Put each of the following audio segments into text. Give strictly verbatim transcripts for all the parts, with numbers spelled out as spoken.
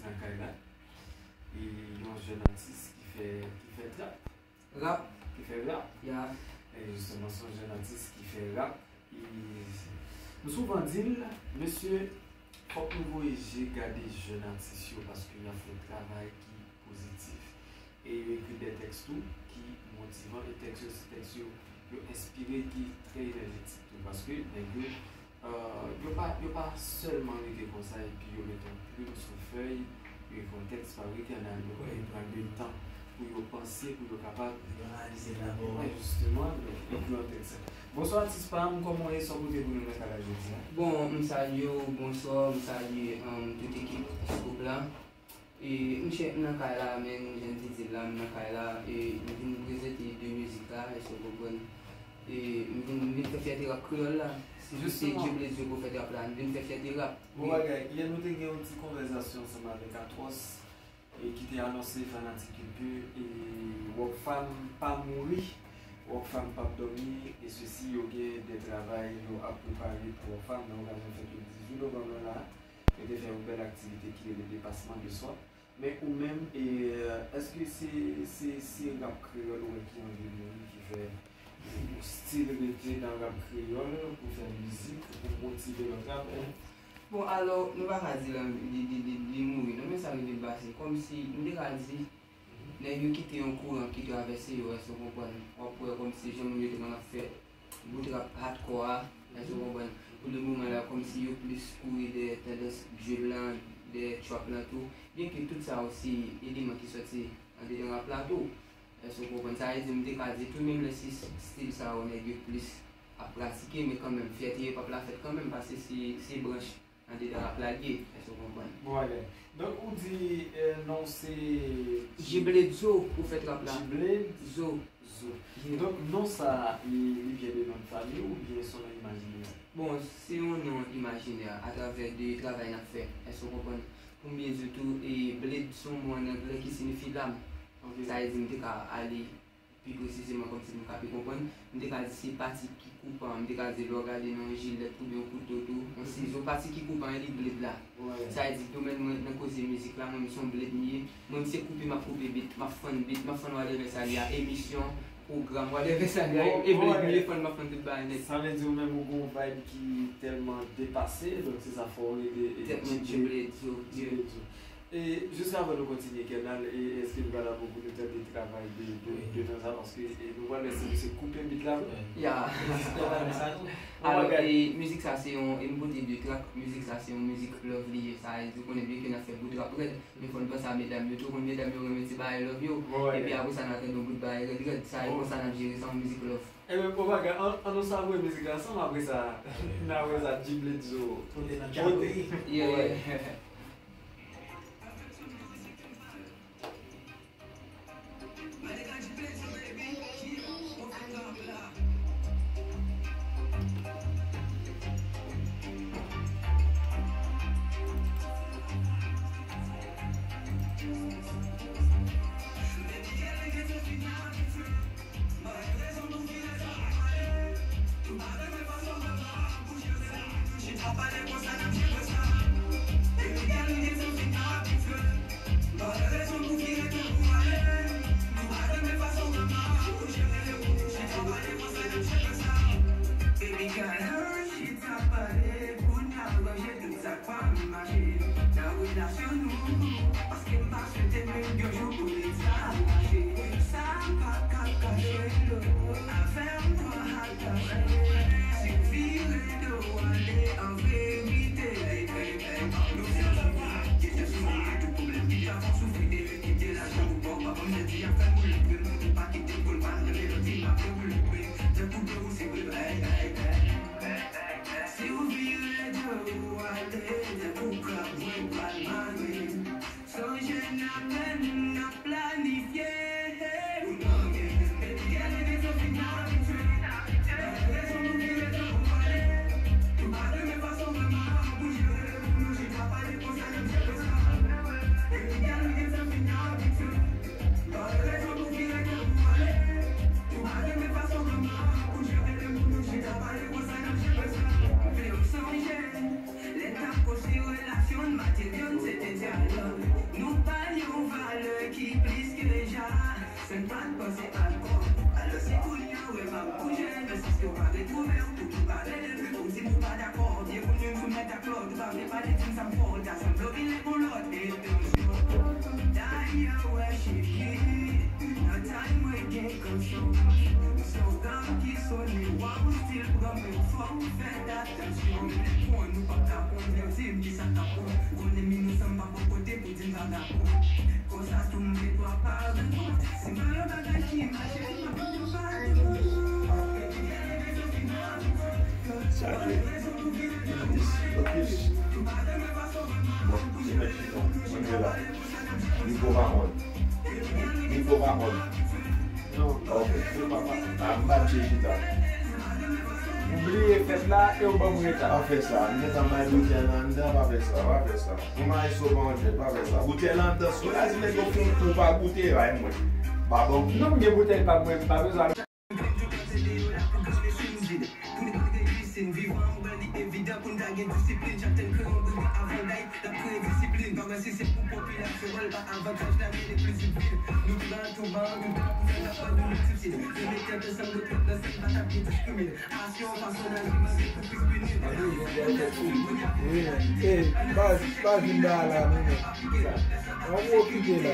Nan kay la. E yon jèn atis ki fè, ki fè trap, Rap. Ki fè rap. Ya. E jisteman, se yon jèn atis ki fè rap. E nou souvan di l, mesye, fòk nou voye je gade jèn atis yo, paske y ap fè yon travay ki pozitif. E yo ekri de tèks tou ki motivan, e tèks yo, se tèks yo, yo enspire, ki trè enèjetik tou, paske nèg yo, euh, yo pa, yo pa sèlman rete konsa epi yo met yon plim sou fèy, yo ekri yon tèks pa wikèn, yo pran de tan pou yo panse, pou yo kapab analize dabò. Wè, jisteman, donk, ekri yon tèks. Bonswa, atis pa m, kòman w ye? Sa w pote pou nou nan kay la jodi a? Bon, m salye w, bonswa, m salye, um, tout ekip Scoop la. E, monchè, m nan kay la, men, jan m te di l la, m nan kay la, e, m vin prezante de mizik la, èske w konprann? E, m vin, m vin fè fyète rap kreyòl la. Si se Dye Blaze yo pou fè trap la, m vin fè fyète rap. Bon bagay, yè nou te gen yon ti konvèsasyon ansanm avèk Atwòs, e ki te anonse fanatik yo ke, e, Rockfam pa mouri, Rockfam p ap dòmi, e sesi yo gen de travay yo ap prepare pou Rockfam nan okazyon fèt le dizuit novanm nan la. Yo te fè yon bèl aktivite ki rele Depasman de Swa. Men ou menm, e, èske se, se, se rap kreyòl ou wè ki anvi mouri, ki fè ou stil rete nan rap kreyòl pou fè mizik, pou motive lòt rapè? Bon, alò, nou pa ka di l, li, li, li, li mouri, non, men sa rive l pase. Kòmsi, m te ka di, nèg yo kite yon kouran ki travèse yo, èske w konprann? W ap wè kòmsi jan moun yo te konn ap fè bout rap hardcore a, èske w konprann? Pou le moman la, kòmsi yo plis kouri dèyè tandans drill lan, dèyè trap lan tou. Byenke tout sa yo se eleman ki sòti andedan rap la tou. Èske w konprann? Sa vle di, m te ka di tou, menm lè se stil sa yo nèg yo plis ap pratike, men kanmenm, fyète yo p ap la fèt kanmenm, paske se, se branch andedan rap la l ye, èske w konprann? Bon bagay. Donk, ou di, eh, non, se Jibled Zo pou fè trap la. Jibled Zo. Zo. Yeah. Donk, non sa, li, li vyen de non de fanmi oubyen se yon non imajinè? Bon, se yon non imajinè atravè de travay n ap fè, èske w konprann? Pou m byen di w tou, e, bled se yon mo ann anglè ki siyifi lam. Ok. Sa vle di m te ka ale pi presizeman, kòmsi moun ka pi konprann, m te ka di se pati ki koupan an, m te ka di lè w gade nan yon jilèt oubyen yon kouto tou, yon sizo, pati ki koupan an, li bled la. Sa vle di domèn mwen nan koze mizik la, mwen menm se yon bled m ye. Mwen menm se koupe m ap koupe bit, m ap fann bit, m ap fann whatever sa li a, emisyon, pwogram, whatever sa li a, e bled m ye, fann m ap fann tout bagay nèt. Sa vle di ou menm ou gen yon vibe ki tèlman depase, donk se sa fè w rele, e, Tèt mwen G-Bled, G-Bled, so, yeah. G-Bled, so. E jis avan nou kontinye, Kènal, e èske nou pa la pou nou tande travay de, de, de nan sa, paske, e, nou pral wè si misye koupe bit la. Ya. Alò, e, mizik sa se yon, e, m pote de track, mizik sa se yon mizik love li ye, sa vle di ou konnen byen ke n ap fè bout rap rèd, men fò n panse a medam yo tou, konn medam yo renmen ti bagay love yo, epi apre sa n a tande yon bout bagay rèd rèd, sa e konsa n ap jere sa, yon mizik love. Ebyen, bon bagay, an, an nou savwe mizik la ansanm, apre sa, n a wè sa, G-Bled Zo. Pote nan chapri. Yeah. Baby girl, chita pale, kounye a ranje tout sa k pa mache nan relasyon nou. Paske m pa swete menm yon jou pou lè sa mache. Sa pa ka kache, afè m twò atache. Si w vire do w ale, an verite, nou fè ansanm. Kite sou mwen, tout pwoblèm ki t ap fè w soufri, e kite lajan pou pa w pa ban m jodi a, fè m boule, fè m pa kite pou l pa nan melodi, m ap dewoule. Tankou dlo ou se vre, hey, hey, hey. Si w vire do w ale, tankou krab mwen pral mare. Mwen pa t panse alkòl. Alò se kounye a w wè m ap bouje. Men si yo pa retwouve w, pou ki pa rele m, ou di m ou pa dakò. Byen pou nou soumèt ak lòd, ou pa vle pale, di m sa m fè w, ta sanble w vin lèk yon lòt. Entansyon. Dayè, wè, cheri, nan tay mwen gen kanchon. Se yon gang ki sonnen, waw, stil pran men, fò w fè atansyon. Lè konn, ou p ap ka konn, yo di m ki sa k ap konn. Konnen m inosan, m pa bò kote pou di m vagabon. Konsa tou m gen dwa pa reponn. Si m pa yon bagay ki mache, m ap di yo pa reponn. Sa vle. Fokis, fokis. Bon, se mèt chita. Mwen te la. Mikwo pa on. Mikwo pa on. Non. Ok. Mikwo pa on. A, m pa tcheke chita. Ou bliye fèt la e ou ban m reta. Pa fè sa. M gentan bay boutèy la anndan, pa fè sa, pa fè sa. Pou maestro pa on jèt, pa fè sa. Boutèy la anndan, sou la di nèg yo fè yon kou pa goute, bay mwen. Pa bon. Non, m gen boutèy pa mwen, pa bezwen. Pou nou pa gen glisin, vivan an mwen li evidan pou n ta gen disiplin. Chak tèl kreyon goumen avan l bay, l ap kreye disiplin. Bagay si se pou popilasyon an, l pa avantaj la, men li plis itil. Nou pran tou ban, nou pran pou fè la fwa nou difisil. Yo mete tèt ansanm, nou trèt nan sèl pa t ap gen diskrimin. Asyon, fason n aji, mande pou plis pini. Ey, ey, pa, pa vin ba la, non, non. An mwen okipe la.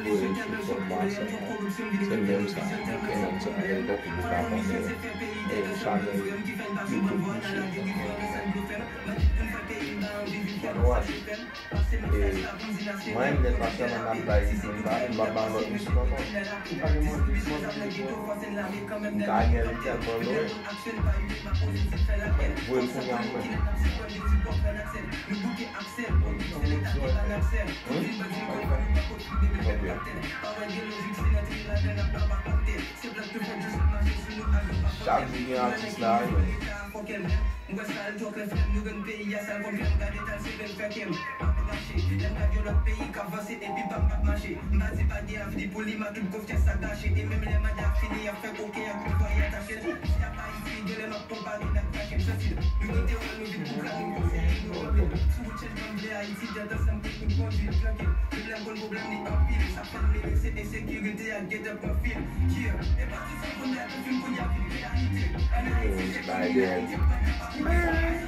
Wi, se fòk ba sa. Se menm sa. Okenn moun sa, e, bòkò pou ka konnen. E, sa gen YouTube, sa gen YouTube. Ann wè. E, mwen, m gen pa sèlman n ap bay ritm sa, m pa bay lòt mizik ankò. M ta gen li tèlman lwen. Voye l kounye a mwen. Hmm? Ok. Chak jou gen atis la, wi. M wè sa l twò klè frè m, nou rann peyi a sal konpè m, gade tan se bèl fè kè m ap rache. Lè m gad yon lòt peyi k ap vanse epi pa m p ap mache. M pa di pa gen avni pou li, m a tout konfyans sa gache. E menm lè manda fini, y ap fè koken ak pouvwa y atache l. Si ap Ayiti, genlè m ap konpare n ak kache m santi l. Nou kite wè nou vin pou kran, nou konseye nou ranpli l. Sou wout chèch banm vle Ayiti, dèt ansanm pou nou kondwi l trankil. Pwoblèm konn pwoblèm li anpil, sa fè n menase ensekirite ak gete pran fil. Yeah, e pa ti sa konn gate fim kounye a vin reyalite. An Ayiti se kounye a Ayiti pa nan pa pou sa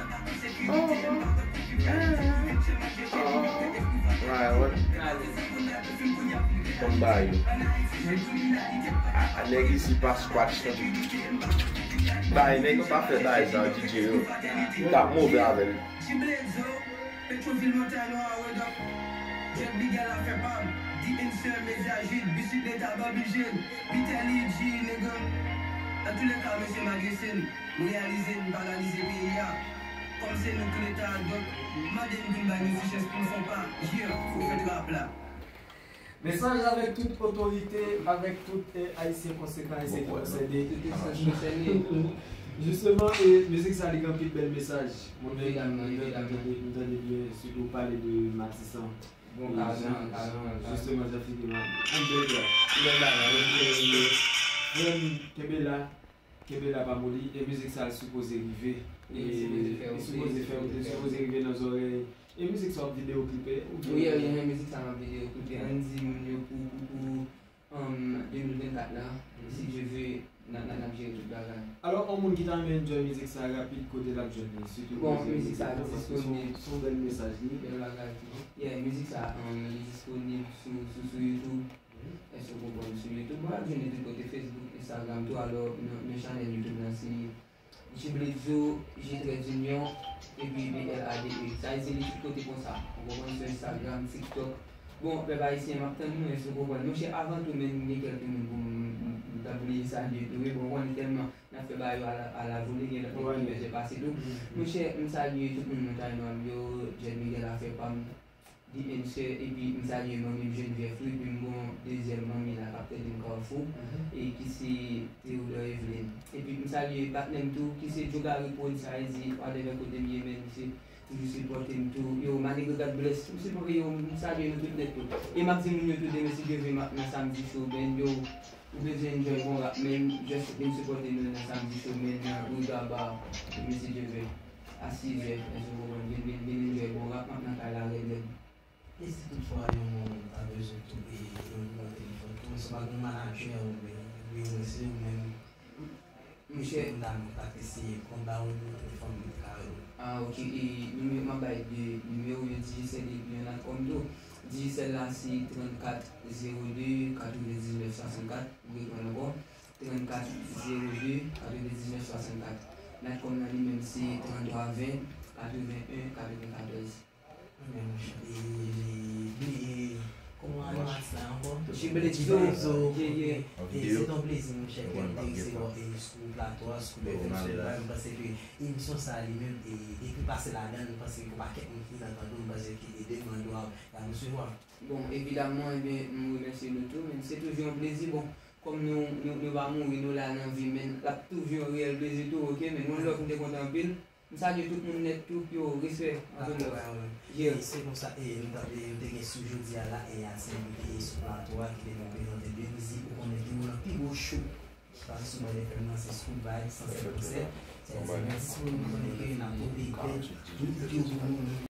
pa ensekirite, m pa wè konfizyon Ayiti pou vin chè manje chè li yo ke espri fatra. Konn ba yo. A, a, nèg isi pa squat. Bay, nèg yo pa fè bay sa, D J yo. T ap move avè l. Jibledzo, Petrovil Montano a Word Up, Jack Bigel afè pa m, D N C, Mezajid, Bisikleta, Bobby Jeune, Peter Luigi, nèg yo. Nan toulèka, mesye m agrese n, m reyalize n paralize peyi a. Kòm se nou k leta, donk, mande n pou n bay nou ti chans pou n fè yon pa, yeah, pou fèt rap la. Mesaj avèk tout otorite, avèk tout, eh, Ayisyen konsekan, Ayisyen ki konsène. Tout mesaj konsène. Jisteman, eh, mizik sa li gen anpil bèl mesaj. Mwen menm, m tande, m tande, m tande byen, sitou w pale de Matisan. Bon, e karan, jan, karan, karan. Jisteman, jan figi m ap, ann bèl jan. Bèl bagay. Frè m, kenbe la. Kenbe la pa moli, e mizik sa l sipoze rive. E li sipoze fè wout li, sipoze rive nan zòrèy. E mizik sa w ap videyo klipe oubyen? Wi, wi, wi, mizik sa m ap videyo klipe. Ann di moun yo pou, pou, pou, um, de mil vennkat la, si Dye ve, n a, n a, n ap jere tout bagay. Alò, yon moun ki ta renmen enjoy mizik sa rapid, kote l ap jwenn li? Sitou bon, mizik sa disponib. Se yon bèl mesaj li. Bèl bagay tou. Yeah, mizik sa, um, li disponib sou, sou, sou YouTube. Èske w konprann? Sou YouTube, w ap jwenn li tout kote, Facebook, Instagram tou. Alò, nan, nan chanèl YouTube la, se Jibledzo, J trèt inyon, epi B L A D E. Sa vle di li tout kote konsa. Ou konprann? Sou Instagram, TikTok. Bon, pèp ayisyen, m ap tann nou, èske w konprann? Monchè, avan tou, men m gen kèlke moun pou m, m, m, m ta bliye salye tou, wi, bon, w konnen tèlman n ap fè bagay yo a la, a la vole, gen lòt nèg ki bezwen pase tou. Monchè, m salye tout moun nan Taywann yo, Jed Miguel afè pa m, D N C, epi m salye manmi m Geneviève tou, epi m gon dezyèm manmi la k ap tande m Carrefour, e ki se Theodore Evelyn. Epi m salye patnè m tou, ki se Djogari Prod, sa vle di, whatever kote m ye, men, se Toujou sipòte m tou. Yo, malgre God bless, m sipòte yo, m salye nou tout nèt tou. E m ap di moun yo tou demen si Dye vle m ap nan Samedi Show Band, yo, ou bezwen enjoy bon rap, men just vin sipòte nou nan Samedi Show Band, nan Riga Bar, demen si Dye vle. A sizè, èske w konprann? Vin, vin, vin enjoy bon rap, m ap nan kay la rèd rèd. E si toutfwa yon moun ta bezwen tou, e, yon nimewo telefòn tou, si w pa gen yon manadjè oubyen, oubyen yon mesye ou menm, Monchè, moun ta kontakte se konba ou nimewo telefòn li ka yo. Ah, ok. E nimewo, m ap bay de nimewo yo, Digicel epi yon Natcom tou. Digicel la se trannkat zewo de katrevendiznèf swasannkat. M reprann ankò. Trannkat zewo de katrevendiznèf swasannkat. Natcom nan li menm se tranntwa ven katreven en katrevenkatòz. Men monchè, e, e, e, kòman non atis la ankò? Jiblezo. Jiblezo, yeah, yeah. Ok. E se t on plezi monchè ke m te resevwa w, e, sou plato a, sou F M Sud Vibe. M panse ke emisyon sa a li menm, e, depi w pase ladan l, m panse ke yon pakèt moun ki gentan tande w, m panse ke e demann yo ap, y ap resevwa. Bon, evidaman, ebyen, m remèsye nou tou, men se toujou yon plezi. Bon, kòm nou, nou, nou pa mouri, nou la nan vi, men l ap toujou yon reyèl plezi tou, ok? Men one love, m te kontan anpil. M salye tout moun nèt tou, yo, respè, anpil love. Dakò, yeah. E se konsa, e, nou t ap, e, nou te gen sou jodi a la, e, a ti envite, e, sou plato a, ki te vin prezante de mizik, ou konnen ke nou nan pi gwo show ki pase sou Mòn F M nan, se Scoop Vibes san sèt pwen sèt. Se, se mèsi pou nou, nou konnen ke n ap pote bèl hit yo pou nou.